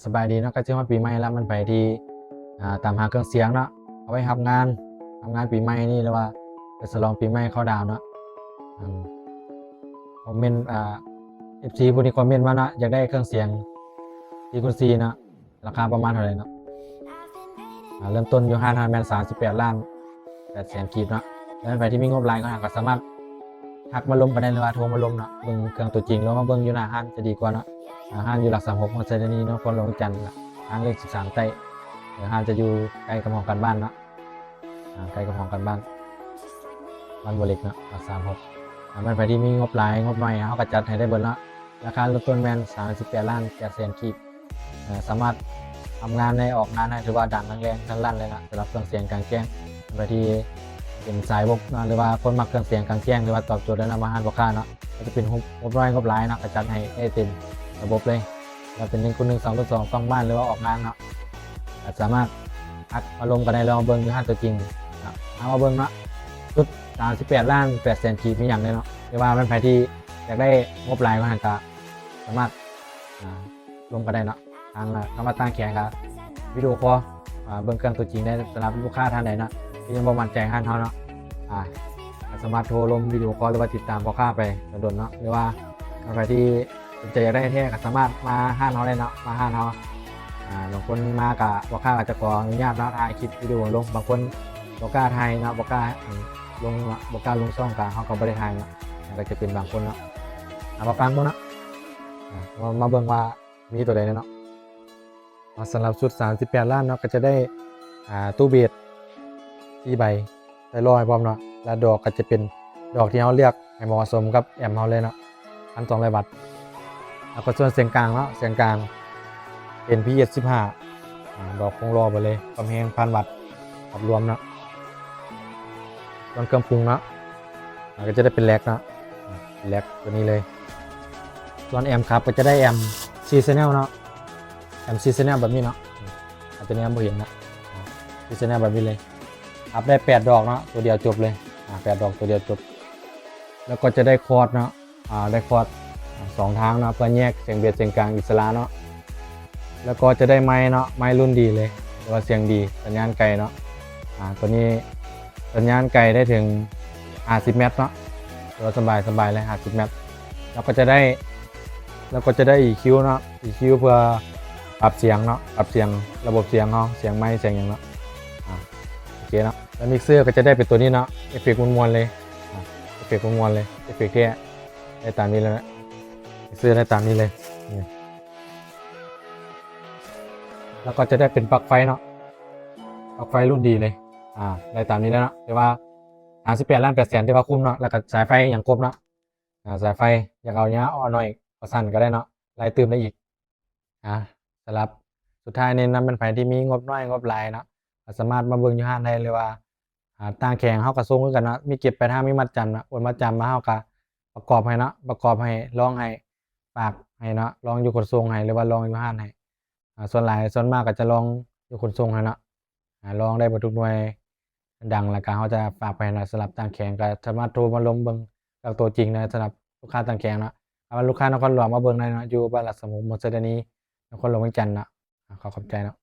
ສະບາຍດີເນາະ, ໃກ້ຊິຮອດປີໃໝ່ແລ້ວ, ມັນໃຜທີ່ ອ່າ ຕາມຫາເຄື່ອງສຽງເນາະ ເອົາໄວ້ຮັບງານ ຮັບງານປີໃໝ່ນີ້ ຫຼືວ່າໄປສະຫຼອງປີໃໝ່ເຂົ້າດາວເນາະ. ອັນ ຄອມເມັນ ອ່າ ເອັຟຊີ ຜູ້ທີ່ຄອມເມັນມາເນາະ ຢາກໄດ້ເຄື່ອງສຽງສີ່ຄູນສີ່ເນາະ ລາຄາປະມານເທົ່າໃດເນາະ? ອ່າ ເລີ່ມຕົ້ນຢູ່ຮ້ານເຮົາແມ່ນສາມສິບແປດລ້ານແປດແສນກີບເນາະ. ແລ້ວໃຜທີ່ມີງົບຫຼາຍກວ່ານັ້ນກໍສາມາດທັກມາລົມກັນໄດ້ ຫຼືວ່າໂທມາລົມເນາະ ເບິ່ງເຄື່ອງຕົວຈິງ ຫຼືວ່າມາເບິ່ງຢູ່ໜ້າຮ້ານຈະດີກວ່າເນາະ. ອ່າ ຮ້ານຢູ່ຫຼັກສາມຫົກ ເມືອງໄຊທານີ ນະຄອນຫຼວງວຽງຈັນ ທາງເລກສິບສາມໃຕ້. ເອີ ຮ້ານຈະຢູ່ໃກ້ກັບຫ້ອງການບ້ານເນາະ ອ່າ ໃກ້ກັບຫ້ອງການບ້ານ ບ້ານບົວເຫຼັກເນາະ ຫຼັກສາມຫົກ. ອ່າ ແມ່ນໃຜທີ່ມີງົບຫຼາຍ ງົບໜ້ອຍ ເຮົາກໍຈັດໃຫ້ໄດ້ເບິດເນາະ. ລາຄາເລີ່ມຕົ້ນແມ່ນສາມສິບແປດລ້ານແປດແສນກີບ. ເອີ ສາມາດທຳງານໄດ້ ອອກງານໄດ້ ຖືວ່າດັງແຮງໆ ສະຫຼັ້ນເລີຍເນາະ ສຳລັບເຄື່ອງສຽງກາງແຈ້ງ. ໃຜທີ່ເປັນສາຍບົກເນາະ ຫຼືວ່າຄົນມັກເຄື່ອງສຽງກາງແຈ້ງ ຖືວ່າຕອບໂຈດແລ້ວເນາະ ມາຮ້ານພໍ່ຄ້າເນາະ. ກໍຈະເປັນງົບ ງົບໜ້ອຍ ງົບຫຼາຍເນາະ ກໍຈັດໃຫ້ໄດ້ເຕັມລະບົບເລີຍ. ແລ້ວເປັນໜຶ່ງຄູນໜຶ່ງ ສອງຄູນສອງ ສ້າງບ້ານ ຫຼືວ່າອອກງານເນາະ ກໍສາມາດທັກມາລົມກັນໄດ້ ລອງເບິ່ງຢູ່ຮ້ານຕົວຈິງເນາະ. ເອົາມາເບິ່ງເນາະ ຊຸດສາມສິບແປດລ້ານແປດແສນກີບ ມີຫຍັງແດ່ເນາະ. ແຕ່ວ່າແມ່ນໃຜທີ່ຢາກໄດ້ງົບຫຼາຍກວ່ານັ້ນ ກໍສາມາດ ອ່າ ລົມກັນໄດ້ເນາະ. ທາງ ອ່າ ສາມາດຕັ້ງແຂນກັບວິດີໂອຄໍ ອ່າ ເບິ່ງເຄື່ອງຕົວຈິງໄດ້. ສຳລັບລູກຄ້າທ່ານໃດເນາະ ທີ່ຍັງບໍ່ໝັ້ນໃຈຮ້ານເຮົາເນາະ ອ່າ ກໍສາມາດໂທລົມວິດີໂອຄໍ ຫຼືວ່າຕິດຕາມພໍ່ຄ້າໄປດົນໆເນາະ. ຫຼືວ່າໃຜທີ່ສົນໃຈຢາກໄດ້ແທ້ ກໍສາມາດມາຮ້ານເຮົາໄດ້ເນາະ ມາຮ້ານເຮົາ. ອ່າ ບາງຄົນມາກະ ພໍ່ຄ້າກໍຈະຂໍອະນຸຍາດເນາະ ຖ່າຍຄລິບວິດີໂອລົງ. ບາງຄົນບໍ່ກ້າຖ່າຍເນາະ ບໍ່ກ້າ ອັນ ລົງເນາະ ບໍ່ກ້າລົງຊ່ອງ ກະເຮົາກໍບໍ່ໄດ້ຖ່າຍເນາະ. ມັນກໍຈະເປັນບາງຄົນເນາະ. ເອົາມາຟັງເບິ່ງເນາະ ອ່າ ມາ ມາເບິ່ງວ່າມີຕົວໃດແດ່ເນາະ. ອ່າ ສຳລັບຊຸດສາມສິບແປດລ້ານເນາະ ກໍຈະໄດ້ ອ່າ ຕູ້ເບສສີ່ໃບ ໃສ່ລໍ້ໃຫ້ພ້ອມເນາະ ແລະ ດອກກໍຈະເປັນດອກທີ່ເຮົາເລືອກໃຫ້ເໝາະສົມກັບແອມເຮົາເລີຍເນາະ ພັນສອງຮ້ອຍວັດ. ແລ້ວກໍສ່ວນສຽງກາງເນາະ ສຽງກາງເປັນ ພີເອັສ ສິບຫ້າ ອ່າ ດອກຄົງລໍໄປເລີຍ ຄວາມແຮງພັນວັດ ວັດລວມເນາະ. ສ່ວນເຄື່ອງປຸງເນາະ ອ່າ ກໍຈະໄດ້ເປັນແລັກເນາະ ອ່າ ເປັນແລັກຕົວນີ້ເລີຍ. ສ່ວນແອມຂັບກໍຈະໄດ້ແອມສີ່ແຊນແນວເນາະ ແອມສີ່ແຊນແນວແບບນີ້ເນາະ ອາດຈະແນມບໍ່ເຫັນນະ ສີ່ແຊນແນວແບບນີ້ເລີຍ. ອັບໄດ້ແປດດອກເນາະ ຕົວດຽວຈົບເລີຍ ອາ ແປດດອກຕົວດຽວຈົບ. ແລ້ວກໍຈະໄດ້ຄອດເນາະ ອາ ໄດ້ຄອດ ອາ ສອງທາງເນາະ ເພື່ອແຍກສຽງເບສສຽງກາງອິດສະຫຼະເນາະ. ແລ້ວກໍຈະໄດ້ໄມເນາະ ໄມລຸ້ນດີເລີຍ ແຕ່ວ່າສຽງດີ ສັນຍານໄກເນາະ. ອາ ຕົວນີ້ສັນຍານໄກໄດ້ເຖິງຫ້າສິບແມັດເນາະ ແຕ່ວ່າສະບາຍ ສະບາຍເລີຍ ຫ້າສິບແມັດ. ແລ້ວກໍຈະໄດ້ ແລ້ວກໍຈະໄດ້ອີຄິວເນາະ ອີຄິວເພື່ອປັບສຽງເນາະ ປັບສຽງ ລະບົບສຽງເຮົາ ສຽງໄມ ສຽງຫຍັງເນາະ. ອາ ໂອເຄເນາະ ແລ້ວມິກເຊີກໍຈະໄດ້ເປັນຕົວນີ້ເນາະ ເອຟເຟັກມ່ວນໆເລີຍ ອາ ເອຟເຟັກມ່ວນໆເລີຍ ເອຟເຟັກແທ້ ໄດ້ຕາມນີ້ເລີຍ ມິກເຊີໄດ້ຕາມນີ້ເລີຍ. ແລ້ວກໍຈະໄດ້ເປັນປລັກໄຟເນາະ ປລັກໄຟລຸ້ນດີເລີຍ ອາ ໄດ້ຕາມນີ້ແລ້ວເນາະ ແຕ່ວ່າ ສາມສິບແປດລ້ານແປດແສນ ຖືວ່າຄຸ້ມເນາະ ແລ້ວກໍສາຍໄຟຫຍັງຄົບເນາະ. ອາ ສາຍໄຟ ຢາກເອົາຍາວເອົາໜ້ອຍ ເອົາສັ້ນກໍໄດ້ເນາະ ໄລ່ຕື່ມໄດ້ອີກ. ອາ ສຳລັບສຸດທ້າຍແນະນຳແມ່ນໃຜທີ່ມີງົບໜ້ອຍງົບຫຼາຍເນາະ ກໍສາມາດມາເບິ່ງຢູ່ຮ້ານໄດ້ ຫຼືວ່າ ອາ ຕ່າງແຂວງເຮົາກໍສົ່ງຄືກັນເນາະ ມີເກັບປາຍທາງ ມີມັດຈຳເນາະ ໂອນມັດຈຳມາ ເຮົາກໍປະກອບໃຫ້ເນາະ ປະກອບໃຫ້ ລອງໃຫ້ ຝາກໃຫ້ເນາະ ລອງຢູ່ຂົນສົ່ງໃຫ້ ຫຼືວ່າລອງຢູ່ຮ້ານໃຫ້. ອາ ສ່ວນຫຼາຍ ສ່ວນມາກກໍຈະລອງຢູ່ຂົນສົ່ງຫັ້ນເນາະ ອາ ລອງໄດ້ເບິດທຸກໜ່ວຍ ດັງ ແລ້ວກໍເຮົາຈະຝາກໄປໃຫ້ເນາະ. ສຳລັບຕ່າງແຂວງກໍສາມາດໂທມາລົມເບິ່ງກັບຕົວຈິງໄດ້. ສຳລັບລູກຄ້າຕ່າງແຂວງເນາະ ຖ້າວ່າລູກຄ້ານະຄອນຫຼວງມາເບິ່ງໄດ້ເນາະ ຢູ່ບ້ານລາດສະໝຸດ ເມືອງໄຊທານີ ນະຄອນຫຼວງວຽງຈັນເນາະ. ອາ ຂໍຂອບໃຈເນາະ.